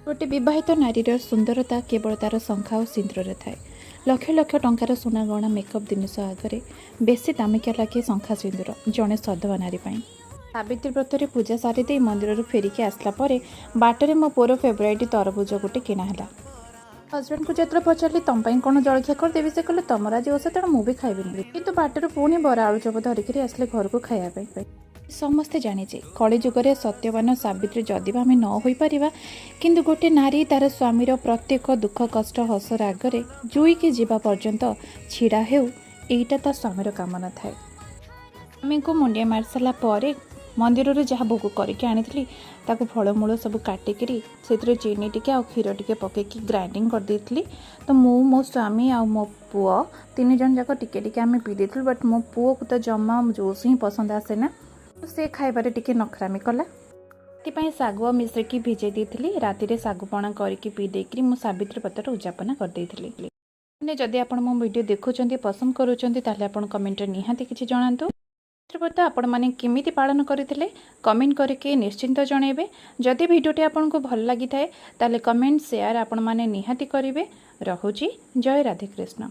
ଗୋଟେ ବିବାହିତ ନାରୀର ସୁନ୍ଦରତା କେବଳ ତା'ର ଶଙ୍ଖା ଆଉ ସିନ୍ଦୁରରେ ଥାଏ। ଲକ୍ଷ ଲକ୍ଷ ଟଙ୍କାର ସୁନା ଗହଣା, ମେକଅପ୍ ଜିନିଷ ଆଗରେ ବେଶୀ ଦାମିକିଆ ଲାଗେ ଶଙ୍ଖା ସିନ୍ଦୁର ଜଣେ ସଧବା ନାରୀ ପାଇଁ। ସାବିତ୍ରୀ ବ୍ରତରେ ପୂଜା ସାରିଦେଇ ମନ୍ଦିରରୁ ଫେରିକି ଆସିଲା ପରେ ବାଟରେ ମୋ ପୁଅର ଫେଭରାଇଟ୍ ତରଭୁଜ ଗୋଟେ କିଣା ହେଲା। ହଜବେଣ୍ଡକୁ ଯେତେବେଳେ ପଚାରିଲି, ତମ ପାଇଁ କ'ଣ ଜଳଖିଆ କରିଦେବି, ସେ କହିଲେ, ତମର ଆଜି ଓଷା, ତେଣୁ ମୁଁ ବି ଖାଇବିନି। କିନ୍ତୁ ବାଟରୁ ପୁଣି ବରା ଆଳୁଚପ ଧରିକିରି ଆସିଲେ ଘରକୁ ଖାଇବା ପାଇଁ। ସମସ୍ତେ ଜାଣିଛେ, କଳିଯୁଗରେ ସତ୍ୟବାନ ସାବିତ୍ରୀ ଯଦି ବା ଆମେ ନ ହୋଇପାରିବା, କିନ୍ତୁ ଗୋଟେ ନାରୀ ତାର ସ୍ୱାମୀର ପ୍ରତ୍ୟେକ ଦୁଃଖ କଷ୍ଟ, ହସ ରାଗରେ ଜୁଇକି ଯିବା ପର୍ଯ୍ୟନ୍ତ ଛିଡ଼ା ହେଉ, ଏଇଟା ତା ସ୍ୱାମୀର କାମନା ଥାଏ। ସ୍ୱାମୀଙ୍କୁ ମୁଣ୍ଡିଆ ମାରି ସାରିଲା ପରେ ମନ୍ଦିରରୁ ଯାହା ଭୋଗ କରିକି ଆଣିଥିଲି, ତାକୁ ଫଳମୂଳ ସବୁ କାଟିକିରି ସେଥିରେ ଚିନି ଟିକେ ଆଉ କ୍ଷୀର ଟିକେ ପକେଇକି ଗ୍ରାଇଣ୍ଡିଙ୍ଗ କରିଦେଇଥିଲି। ତ ମୁଁ, ମୋ ସ୍ୱାମୀ ଆଉ ମୋ ପୁଅ ତିନି ଜଣ ଯାକ ଟିକେ ଟିକେ ଆମେ ପିଇ ଦେଇଥିଲୁ। ବଟ୍ ମୋ ପୁଅକୁ ତ ଜମା ଜୁସ୍ ହିଁ ପସନ୍ଦ ଆସେ ନା, ସେ ଖାଇବାରେ ଟିକେ ନଖରାମି କଲା। ସେଥିପାଇଁ ଶାଗୁ ଆଉ ମିଶ୍ରିକି ଭିଜେଇ ଦେଇଥିଲି। ରାତିରେ ଶାଗୁ ପଣା କରିକି ପିଇ ଦେଇକିରି ମୁଁ ସାବିତ୍ରୀ ବ୍ରତର ଉଦଯାପନା କରିଦେଇଥିଲି। ମାନେ ଯଦି ଆପଣ ମୋ ଭିଡ଼ିଓ ଦେଖୁଛନ୍ତି, ପସନ୍ଦ କରୁଛନ୍ତି, ତାହେଲେ ଆପଣ କମେଣ୍ଟରେ ନିହାତି କିଛି ଜଣାନ୍ତୁ। ସାବିତ୍ରୀ ବ୍ରତ ଆପଣମାନେ କେମିତି ପାଳନ କରିଥିଲେ, କମେଣ୍ଟ କରିକି ନିଶ୍ଚିନ୍ତ ଜଣାଇବେ। ଯଦି ଭିଡ଼ିଓଟି ଆପଣଙ୍କୁ ଭଲ ଲାଗିଥାଏ, ତାହେଲେ କମେଣ୍ଟ, ସେୟାର ଆପଣମାନେ ନିହାତି କରିବେ। ରହୁଛି, ଜୟ ରାଧେକୃଷ୍ଣ।